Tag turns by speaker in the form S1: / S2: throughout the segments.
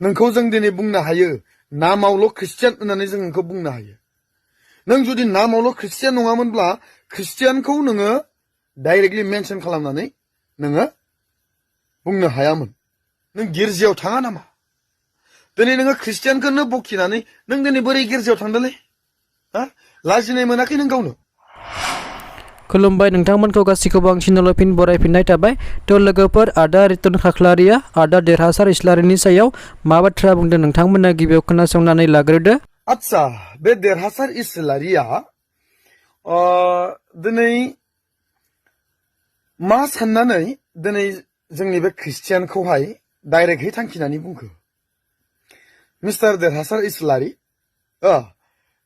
S1: नोंखौ जों दिनै बुंनो हायो नामावल' ख्रिस्टियान होननानै जों नोंखौ बुंनो हायो। नों जुदि नामावल' ख्रिस्टियान नङामोनब्ला ख्रिस्टियानखौ नोङो डाइरेक्टलि मेनसन खालामनानै नोङो बुंनो हायामोन। नों गिर्जायाव थाङा नामा? दिनै नोङो ख्रिस्टियानखौनो बखिनानै नों दिनै बोरै गिर्जायाव थांदोंलै? लाजिनाय मोनाखै नों गावनो?
S2: खुलुमबाय नोंथांमोनखौ गासिखौबो आं सिनलफिन बरायफिननाय थाबाय। थ' लोगोफोर आदा रितन खाख्लारिया आदा देरहासार इस्लारिनि सायाव मा बाथ्रा बुंदों नोंथांमोना गिबियाव खोनासंनानै लाग्रोदो।
S1: आच्छा, बे देरहासार इस्लारिया दिनै मा साननानै दिनै जोंनि बे ख्रिस्टियानखौहाय डाइरेक्टहै थांखिनानै बुंखो? मिस्टार देरहासार इस्लारि,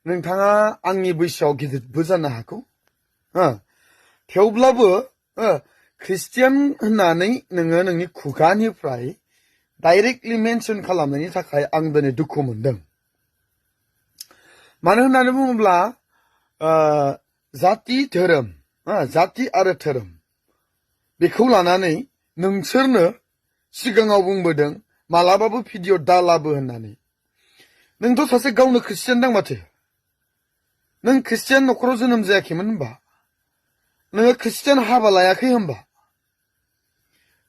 S1: नोंथाङा आंनि बैसोआव गिदिरबो जानो हागौ, थेवब्लाबो ख्रिस्टियान होननानै नोङो नोंनि खुगानिफ्राय डाइरेक्टलि मेनसन खालामनायनि थाखाय आं दिनै दुखु मोनदों। मानो होननानै बुङोब्ला जाति धोरोम, जाति आरो धोरोम बेखौ लानानै नोंसोरनो सिगाङाव बुंबोदों मालाबाबो भिडिअ दालाबो होननानै। नोंथ' सासे गावनो ख्रिस्टियान दां माथो? नों ख्रिस्टियान न'खराव जोनोम जायाखैमोन होनबा? नोङो ख्रिस्टियान हाबा लायाखै होनबा?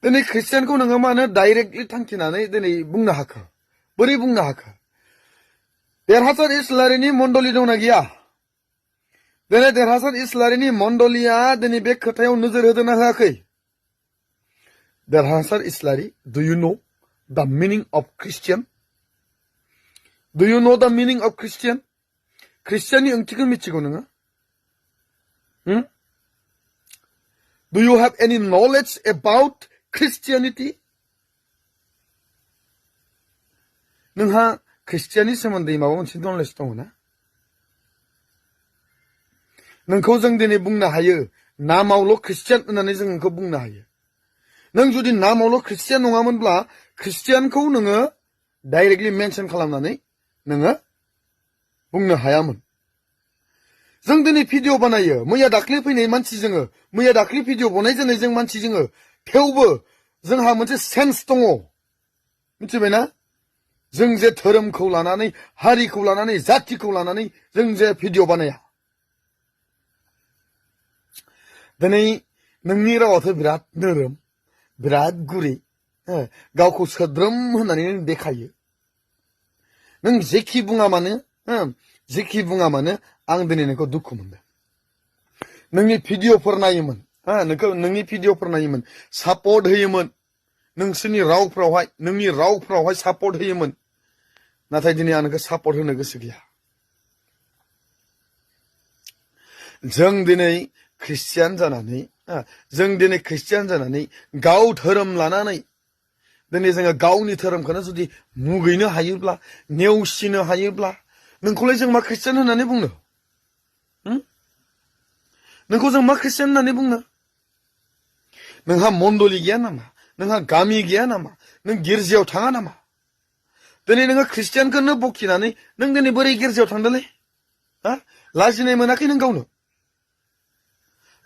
S1: दिनै ख्रिस्टियानखौ नोङो मानो डाइरेक्टलि थांखिनानै दिनै बुंनो हाखो? बोरै बुंनो हाखो? देरहासार इस्लारिनि मण्डली दंना गैया? दिनै देरहासार इस्लारिनि मण्डलीया दिनै बे खोथायाव नोजोर होदोंना होआखै? देरहासार इस्लारि, do you know the meaning of Christian? Do you know the meaning of Christian? ख्रिस्टियाननि ओंथिखौ मिथिगौ नोङो? डु यु हेभ एनि नलेज एबाउट ख्रिस्टियानिटि? नोंहा ख्रिस्टियाननि सोमोन्दै माबा मोनसे नलेज दङ ना? नोंखौ जों दिनै बुंनो हायो नामावल' ख्रिस्टियान होननानै जों नोंखौ बुंनो हायो। नों जुदि नामावल' ख्रिस्टियान नङामोनब्ला ख्रिस्टियानखौ नोङो डाइरेक्टलि मेनसन खालामनानै नोङो बुंनो हायामोन। जों दिनै भिडिअ बानायो, मैया दाख्लै फैनाय मानसि जोङो, मैया दाख्लै भिडिअ बनाय जानाय जों मानसि जोङो, थेवबो जोंहा मोनसे सेन्स दङ, मिथिबायना? जों जे धोरोमखौ लानानै, हारिखौ लानानै, जातिखौ लानानै जों जे भिडिअ बानाया। दिनै नोंनि रावाथ' बिराद नोरोम, बिराद गुरै, गावखौ सोद्रोम होननानै नों देखायो। नों जेखि बुङा मानो, जेखि बुङा मानो आं दिनै नोंखौ दुखु मोनदों। नोंनि भिडिअफोर नायोमोन, नोंनि भिडिअफोर नायोमोन, सापर्ट होयोमोन, नोंसोरनि रावफ्रावहाय, नोंनि रावफ्रावहाय सापर्ट होयोमोन। नाथाय दिनै आं नोंखौ सापर्ट होनो गोसो गैया। जों दिनै ख्रिस्टियान जानानै, गाव धोरोम लानानै दिनै जोङो गावनि धोरोमखौनो जुदि मुगैनो हायोब्ला, नेवसिनो हायोब्ला, नोंखौलाय जों मा ख्रिस्टियान होननानै बुंनो? नोंखौ जों मा ख्रिस्टियान होननानै बुंनो? नोंहा मण्डली गैया नामा? नोंहा गामि गैया नामा? नों गिर्जायाव थाङा नामा? दिनै नोङो ख्रिस्टियानखौनो बखिनानै नों दिनै बोरै गिर्जायाव थांदोंलै? लाजिनाय मोनाखै नों गावनो?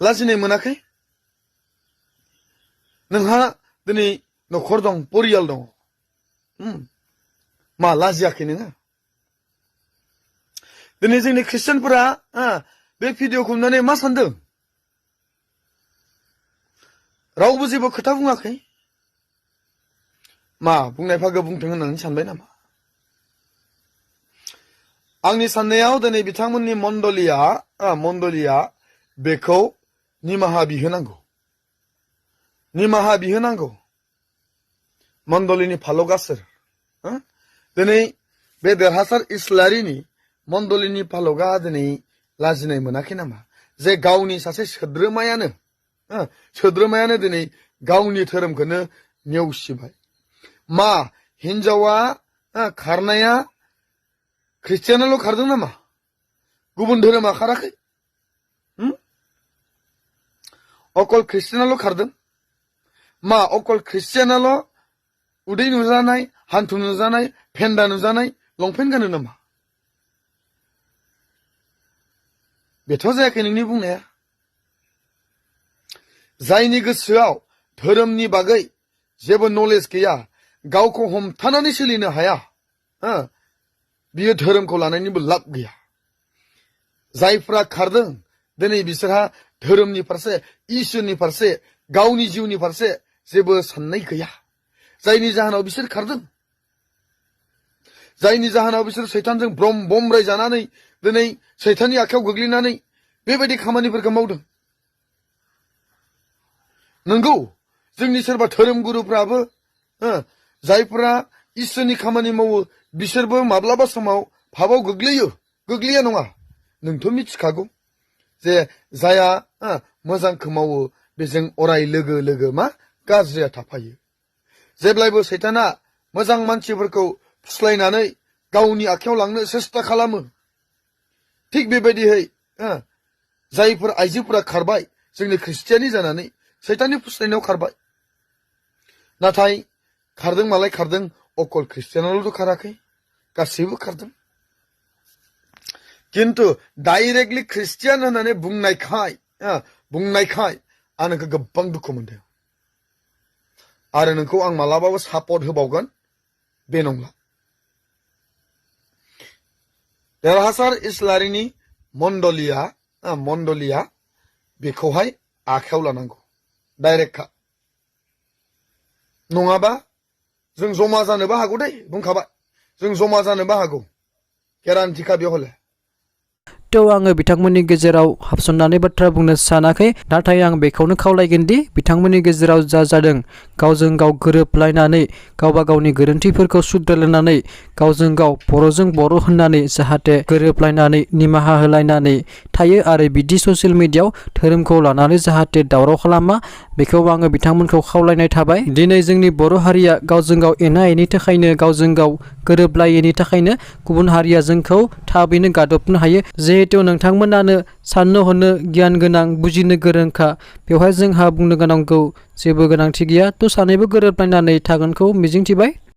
S1: लाजिनाय मोनाखै? नोंहा दिनै न'खर दं, परियाल दं, मा लाजियाखै नोङो? दिनै जोंनि ख्रिस्टियानफोरा बे भिडिअखौ नुनानै मा सानदों? रावबो जेबो खोथा बुङाखै? मा बुंनाय भागो बुंथों होननानै सानबाय नामा? आंनि साननायाव दिनै बिथांमोननि मण्डलीया बेखौ निमाहा बिहोनांगौ, निमाहा बिहोनांगौ। मण्डलीनि फालगा सोर? दिनै बे देरहासार इस्लारिनि मण्डलीनि फालगा दिनै लाजिनाय मोनाखै नामा? जे गावनि सासे सोद्रोमायानो दिनै गावनि धोरोमखौनो नेवसिबाय। मा हिन्जावा खारनाया ख्रिस्टियानाल' खारदों नामा? गुबुन धोरोमा खाराखै? अकल ख्रिस्टियानाल' खारदों? मा अकल ख्रिस्टियानाल' उदै नुजानाय, हान्थु नुजानाय, फेन्दा नुजानाय लंपेन्ट गानो नामा? बेथ' जायाखै नोंनि बुंनाया। जायनि गोसोआव धोरोमनि बागै जेबो नलेज गैया, गावखौ हमथानानै सोलिनो हाया बियो धोरोमखौ लानायनिबो लाब गैया जायफ्रा खारदों दिनै बिसोरहा धोरोमनि फारसे इसोरनि फारसे गावनि जिउनि फारसे जेबो साननाय गैया जायनि जाहोनाव बिसोर खारदों जायनि जाहोनाव बिसोर सैतानजों ब्रम बमब्रायजानानै दिनै सैताननि आखायाव गोग्लैनानै बेबायदि खामानिफोरखौ मावदों नंगौ जोंनि सोरबा धोरोम गुरुफ्राबो जायफ्रा इसोरनि खामानि मावो बिसोरबो माब्लाबा समाव फाबाव गोग्लैया नङा नोंथ' मिथिखागौ जे जाया मोजांखौ मावो बेजों अराय लोगो मा गाज्रिया थाफायो जेब्लायबो सैताना मोजां मानसिफोरखौ फुस्लायनानै गावनि आखायाव लांनो सेस्ता खालामो थिग बेबायदियै जायफोर आइजोफोरा खारबाय जोंनि ख्रिस्टियानि जानानै सैताननि फुस्लायनायाव खारबाय नाथाय खारदों मालाय खारदों अकल ख्रिस्टियानाल'थ' खाराखै गासैबो खारदों किन्तु डाइरेक्टलि ख्रिस्टियान होननानै बुंनायखाय आं नोंखौ गोबां दुखु मोनदों आरो नोंखौ आं मालाबाबो सापर्ट होबावगोन बे नंला देरहासार इस्लारिनि मण्डलिया बेखौहाय आखायाव लानांगौ डाइरेक्टखा नङाबा जों जमा जानोबो हागौ दै बुंखाबाय जों जमा जानोबो हागौ गेरान्टिखा बेयाव हले
S2: थ' आङो बिथांमोननि गेजेराव हाबसननानै बाथ्रा बुंनो सानाखै नाथाय आं बेखौनो खावलायगोन दि बिथांमोननि गेजेराव जा जादों गावजों गाव गोरोबलायनानै गावबा गावनि गोरोन्थिफोरखौ सुद्रायलायनानै गावजों गाव बर'जों बर' होननानै जाहाथे गोरोबलायनानै निमाहा होलायनानै थायो आरो बिदि ससियेल मिडियायाव धोरोमखौ लानानै जाहाथे दावराव खालामा बेखौ आङो बिथांमोनखौ खावलायनाय थाबाय दिनै जोंनि बर' हारिया गावजों गाव एना एनि थाखायनो गावजों गाव गोरोबलायैनि थाखायनो गुबुन हारिया जोंखौ थाबैनो गादबनो हायो जिहेतु नोंथांमोनानो साननो हनो गियान गोनां बुजिनो गोरोंखा बेवहाय जोंहा बुंनो गोनांगौ जेबो गोनांथि गैया थ' सानैबो गोरोबलायनानै थागोनखौ मिजिंथिबाय